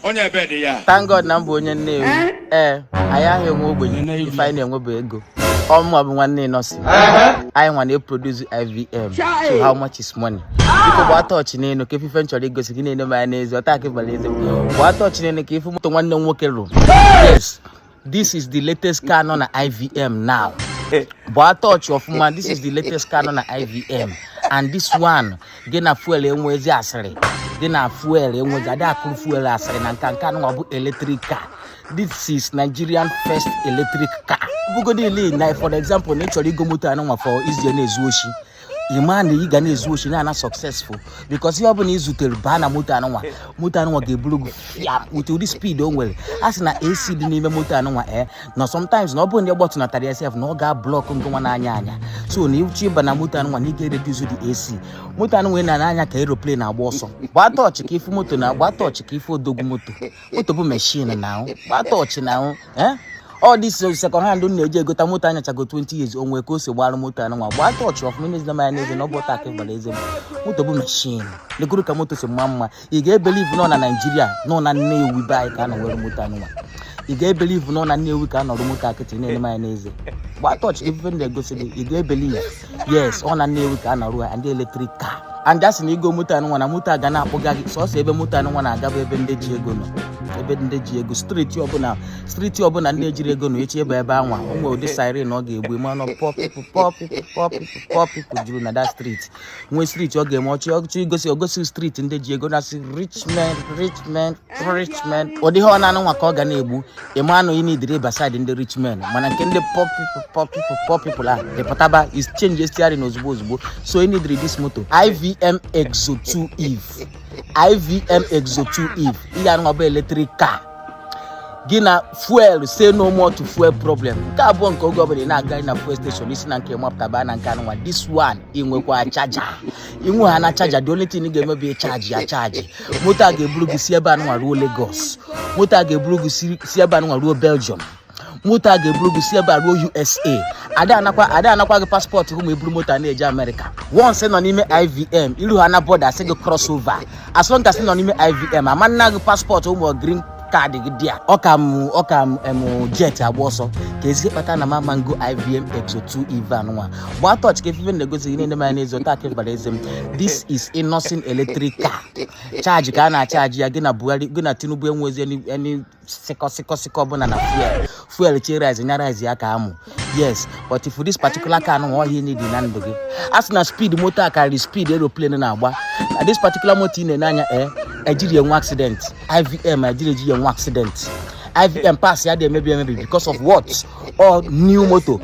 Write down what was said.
Onye ebe dị ya. Thank God na m bụ onye Nnewi. Ee, anyị ahụ enwe ogbenye, ife anyị na-enwe bụ ego. Ọmụma bụ nwanne Innoson. Anyị nwa na-eproduce IVM. So how much is money? Biko gbaa tọọchị n'elu ka ife m chọrọ igosi gị na-ene m anya n'ezi ọta aka ịbara eze. Gbaa tọọchị n'elu ka ife moto nwanne m nwoke rụrụ. Yes, this is the latest car nọ na IVM now. Gbaa tọọchị ọfụma. This is the latest car nọ na IVM, and this one gị na fuel enwezi asịrị, gị na fuel enwezi adị akụrụ fuel asịrị na nka nwa bụ electric car. This is Nigerian first electric car. Bugodi na, for example, na ị chọrọ igo moto anụnwa for izie na-ezu oshi, ị maa na ị ga na-ezu oshi na-ana successful, because ihe ọbụla ị zutere baa na moto anụnwa, moto anụnwa ga-eburu gị fiam with ụdị speed o nwere. A sị na AC dị n'ime moto anụnwa, ee, na sometimes na ọ bụrụ na ị gbọtụnatara ya sef, na ọ ga-ablock ngị nwa n'anya anya. So na ịchọ ịba na moto anụnwa, na ị ga-ereduce the AC. Moto anụnwa ị na anya ka aeroplane na-agba ọsọ. Gbaa tọọchị ka ifu moto, na gbaa tọọchị ka ifu odogwu moto. Moto bụ machine na ahụ. Gbaa tọọchị na ahụ. Eh, all this second hand na-eji egota moto anyachago 20 years onwe ka o si gbara moto anụnwa. Gbaa tọọchị ọfụma n'ezi na anya n'eze na ọ bụ taa ka gbara eze m. Moto bụ machine. Legoro ka moto si mma mma. Ị ga-ebelieve nọ na Naijiria, nọ na Nnewi be anyị ka a nọ were moto anụnwa. Ị ga-ebelieve nọ na Nnewi ka a nọrọ moto akịtị na-ele m anya n'eze. Gbaa tọọchị ka ife na-egosi gị. Ị ga-ebelieve? Yes, ọ na Nnewi ka a nọrụ ha ndị electric car. And a sị na igo moto anụnwa, na moto a ga na-akpụga gị sọsọ ebe moto anụnwa na-agaba, ebe ndị ji ego nọ, ebe ndị ji ego, street ọbụla, street ọbụla ndị ejiri ego nọ echi ebe anwa o nwere ụdị siren ọ ga-egbu ma nọ. Poor people, poor people, poor people, poor people juru na that street. Nwee street ọ ga-eme ọchị ọchị igosi ogosi street ndị ji ego na-asị rich men, rich men, rich men. Ụdị ihe ọ na-anụ nwa ka ọ ga na-egbu. Ịma anụ ị nidiri ịba side ndị rich men, mana nke ndị poor people, poor people, poor people ahụ ịpụtaba is change steering ozugbo ozugbo. So ị nidiri this moto, IVM Exo 2 Eve, IVM Exo 2 Eve. Ihe anụ bụ electric car gị na fuel, say no more to fuel problem. Nke abụọ, nke oge ọbụla ị na-aga na fuel station, isi na nke mapụta baa na nke anụnwa. This one, ị nwekwa charger, inwe ha na charger. The only thing ị ga-eme bụ ịcharge ya charge. Moto a ga-eburu gị si ebe anụnwa ruo Lagos. Moto a ga-eburu gị si ebe anụnwa ruo Belgium. Moto a ga-eburu gị si ebe a ruo USA. Ada anakwa gị passport gị ma eburu moto a na-eje Amerịka. Once nọ n'ime IVM, iru ha na border, asị gị cross over. As long as nọ n'ime IVM, ama nna gị passport ụmụ green card gị dị a. Ọ ka m em jet agba ọsọ ka ezi kpata na mama ngo IVM Exo 2 Eve anụnwa. Gbaa tọọchị ka efife na-egosi gị na-ene m anya n'ezi ọta aka gbara eze m. This is Innoson electric car. Charge ka a na-acharge ya. Gị na Buhari, gị na Tinubu enwezi any sịkọ sịkọ sịkọ ọbụla na fuel. Fuel chi rise nya rise ya ka amụ. Yes, but if this particular car nwa ọhịa need na ndụ gị, a sị na speed moto a karịrị speed aeroplane na-agba. Na this particular moto ị na-ene anya, ee, ejiri enwe accident. IVM ejiri eji enwe accident. IVM parts ya dị emebi emebi because of what? All new moto.